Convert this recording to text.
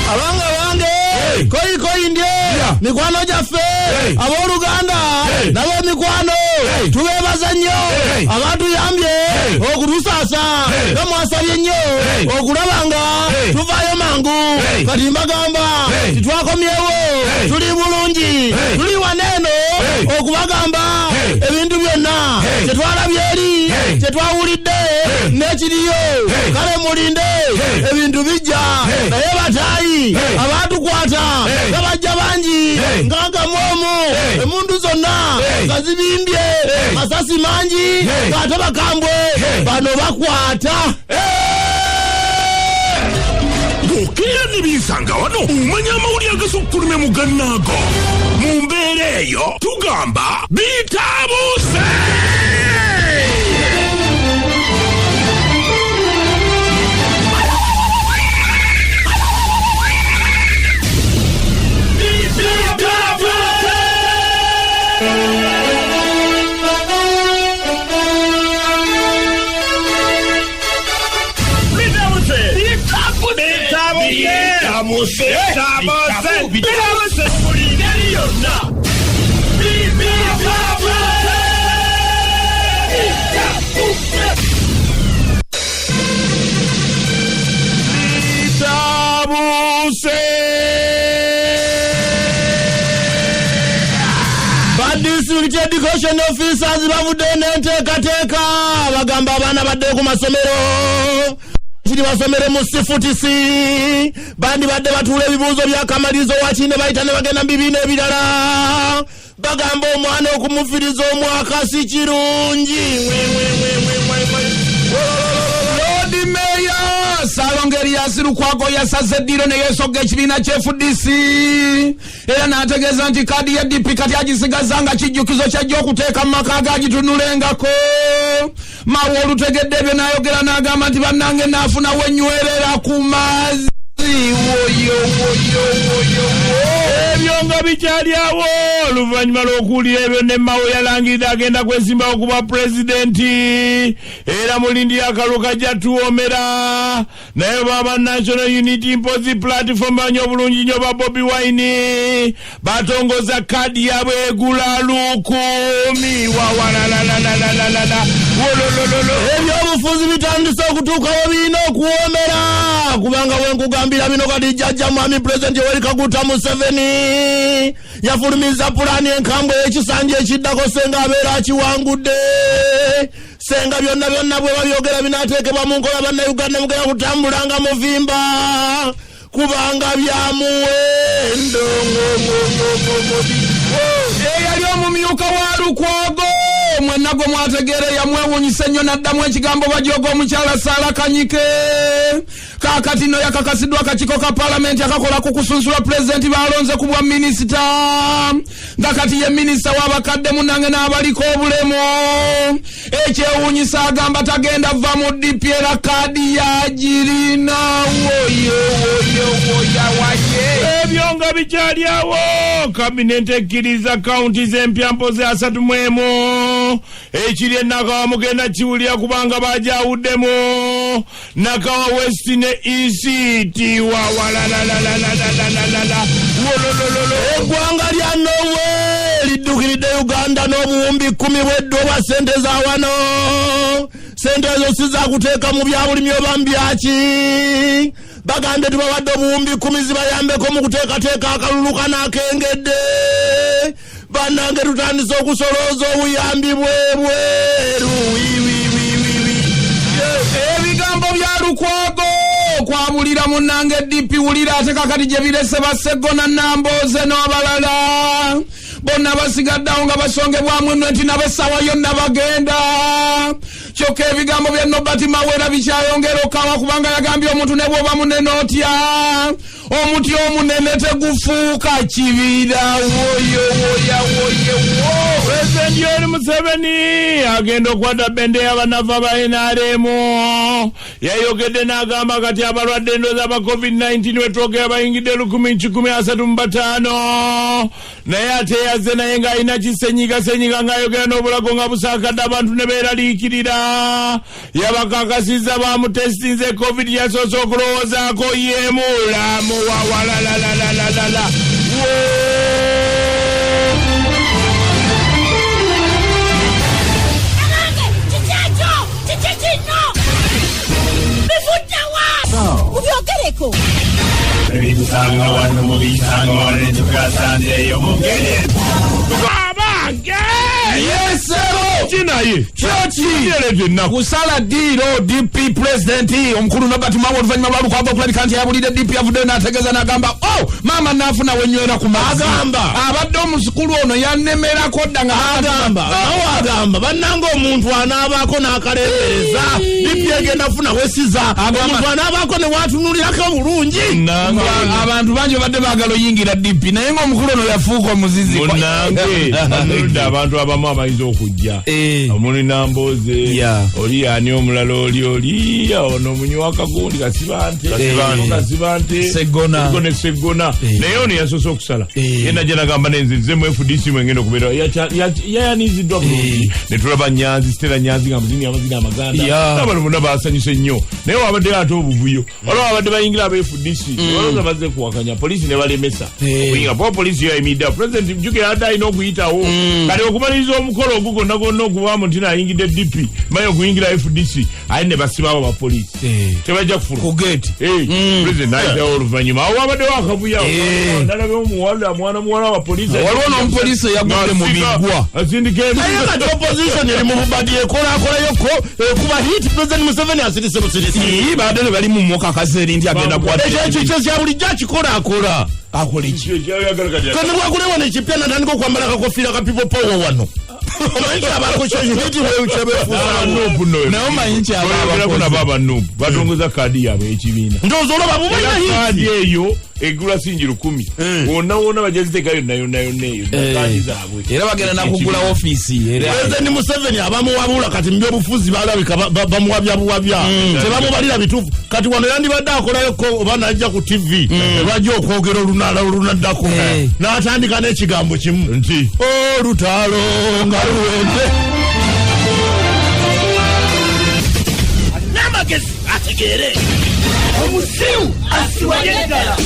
Abanga bange Hey. koyi koyi ndye Yeah. mikwano gyaffe Hey. abooluganda Hey. n'ab'emikwano Hey. tubeebaza nnyo Hey. abatuyambye Hey. okutusaasa Hey. nga mwasabye nnyo Hey. okulaba nga Hey. tuvaayo mangu Hey. kati mbagamba Hey. titwakomyewo Hey. tuli bulungi Hey. tuli wano eno Hey. okubagamba Hey. ebintu byonna Hey. kyetwalabye eri Hey. kyetwawulidde Hey. n'ekiriyo Hey. kale mulinde Hey. ebintu bijja Hey. naye bataayi Hey. abaatukwata Hey. nga bajja bangi Hey. nga omu Hey. emundu zonna Hey. nga zibimbye Hey. masasi mangi Hey. ng'ate bakambwe Hey. bano bakwata Bw'okeera ne binsanga wano omanya amawulire agasukkulumye mu gannaago. Mu mbeera eyo tugamba bitabuuse! Bitabuuse! Ba district education officers bavudde n'enteekateeka bagamba abaana badde ku masomero kiri basomere mu sifutisi bandibadde batuula ebibuuzo byakamalirizo wakiri ne bayita ne bagenda mu bibiina ebirala bagamba omwana okumufiriza omwaka si kirungi. Lord Mayor Ssalongo Erias Lukwago yasaze eddiiro ne yeesogga ekibiina kya FDC era n'ategeeza nti kaadi ya DP kati agisigaza nga kijjukizo kyajja okuteeka mu maka ge agitunulengako. Mawe olutegedde ebyo n'ayogera n'agamba nti bannange naafuna wenywerera ku mazzi. Woyo, woyo, woyo, wo. Ebyo nga bikyali awo oluvannyuma lw'okuwulira ebyo ne Mao yalangirira agenda kwesimbawo ku bwa pulezidenti era mulindira akalulu kajja tuwoomera naye baba National Unity Mpozi Platform banyo obulungi nnyo ba Bobi Wine batongoza kaadi yaabwe egula 1000 wawalalalalala wololololo. Ebyobufuzi bitandise okutuukawo birina okuwoomera kubanga wenkugambira bino kati jjajja mwami pulezidenti Yoweri Kaguta Museveni yafulumiza pulaani enkambwe y'ekisanja ekiddako senga abeera akiwangudde senga byonna byonna bwe babyogera binaateekebwa mu nkola bannayuganda mugenda kutambula nga muvimba kubanga bya muwendo. Eyali omumyuka wa Lukwago mwenna gwe mwategeera yamwewuunyisa ennyo n'addamu ekigambo bajooga omukyala Saala Kanyike. Kaakati nno yakakasiddwa akakiiko ka paalamenti akakola ku kusunsula pulezidenti baalonze ku bwa minisita nga kati ye minisita w'abakadde munnange n'abaliko obulemu. Ekyewuunyisa agamba tagenda va mu DP era kaadi yagirina. Woyo, woyo, woya, waye. Ebyo nga bikyali awo kabineti ekkiriza kawunti z'empya mpozi 31 ekiri e Nakawa mugenda kiwulira kubanga bajawuddemu Nakawa West ne East wawalalalalalalalala wololololo. Eggwanga lya Norway liddukiridde Uganda n'obuwumbi 10 bw'edda obwa ssente za wano. Ssente ezo si za kuteeka mu byabulimi oba mu byaki. Bagambye tubawadde obuwumbi 10 zibayambeko mu kuteekateeka akalulu kanaakengedde. Bannange tutandise okusolooza obuyambi bwebweru. Ebigambo bya Lukwago kwabulira munnange DP wulira ate kakati gye birese Bassegona Nambooze n'abalala bonna basigaddeawo nga basongebwamu enno nti nabo essaawa yonna bagenda. Kyokka ebigambo bya Nobert Mawera bikyayongera okawa kubanga yagambye omuntu ne bw'oba munene otya omuti omunene tegufuuka kibira. Woyo, woya, woye, wo. Pulezidenti Yoweri Museveni agenda okukwata bendera y'abanafu aba NRM. Yayogedde n'agamba kati abalwadde endowooza aba COVID-19 wetwogera bayingidde 1135 naye ate yazze naye ng'alina kisenyiga senyiga ng'ayogera n'obulago nga busaakadde abantu ne beeraliikirira. Kampala yabakakasizza bamutesitinze covid yasoose okulowoozaako yemulamu wawalalalalala. Abange, kiki ekyo? Kiki kino? Bivudde wa? Mubyogereko. Ebisanga wano mubisanga wano tukasanzeeyo mugere. Abange! Yesebo. Kinaye Kyoki? ereeta ennaku. Kusala ddiiro DP president omukulu Nobert Mao oluvannyuma lwa Lukwago okulabika nti yabulidde DP avuddeyo n'ategeeza n'agamba, o maama naafuna wenywera ku mazzi. Agamba. Abadde omukulu ono yanemerako dda nga Agamba nawe, agamba bannanga omuntu anaabaako n'akalembereza DP egenda funa wesiza. Agamba- Omuntu anaabaako ne watunulirako bulungi. Nange. Abantu bangi babadde baagala oyingira DP naye ng'omukulu ono yafuuka omuzizi. Munange, anulidde abantu abamu abayinza okujja. Omuli Namboze, oli ani omulala, oli ono omunywa akagundi Kasibante. Kasibante. Seggona. Seggona, Seggona. Naye ono yasoose okusala. Ye najja nagamba nenze nze mu FDC mwengenda okubeera. Yayaniziddwa bulungi ne tulaba Nyanzi, Stella Nyanzi nga muzini amazina amaganda. N'abantu bonna basanyuse nnyo, naye wabaddeyo ate obuvuyo. Waliwo abadde bayingira aba FDC balowooza bazze kuwakanya poliisi ne balemesa okuyingira, kuba poliisi yo yayimiriddeawo. President jjukira adde alina okuyitawo. Kati okumaliriza omukolo ogwo gwonna gwonna okubaamu nti nayingidde DP maye okuyingira FDC, aye ne basibawo abapoliisi tebajja kufuluma ku gate. President nayitawo oluvannyuma. Awo wabaddewo akavuyo. Nalabye omuwala, mwana muwala wa poliisi. Waliwo n'omupoliisi eyagudde mu biggwa. Asindika Naye kati opposition eri mu bubadi, ekolakolayoko ekuba hit. President Museveni asirise busirisi. Ii, badde ne bali mu mukakasa eri nti agenda kukwata. Ekyo ekyo kya bulijjo akikola akola. Akola ki? Kati bwagule wano ekipya natandika okwambala akakofiira ka People Power wano, omanyi kyabaako hit kyebefuusa. Naye omanyi kyaba Oyogerako abakozi. nabo abanupu batongoza kaadi yaabwe y'ekibiina. Ndowooza olaba bubalina Era hit. kaadi eyo egula singi 1000 wonna wonna bajja ziteekayo yonna yonna yonna eyo kaadi zaabwe. Era bagenda nakugula ofiisi era. President Museveni abamuwabula kati mu byobufuzi balabika bamuwabya buwabya, tebamubalira bituufu. Kati wano yandibadde akolayoko oba najja ku TV lwajja okwogera olunala olunaddako n'atandika n'ekigambo kimu nti olutalo nga luwedde. N'amagezi ategeere, omusiru asiwanye ddala.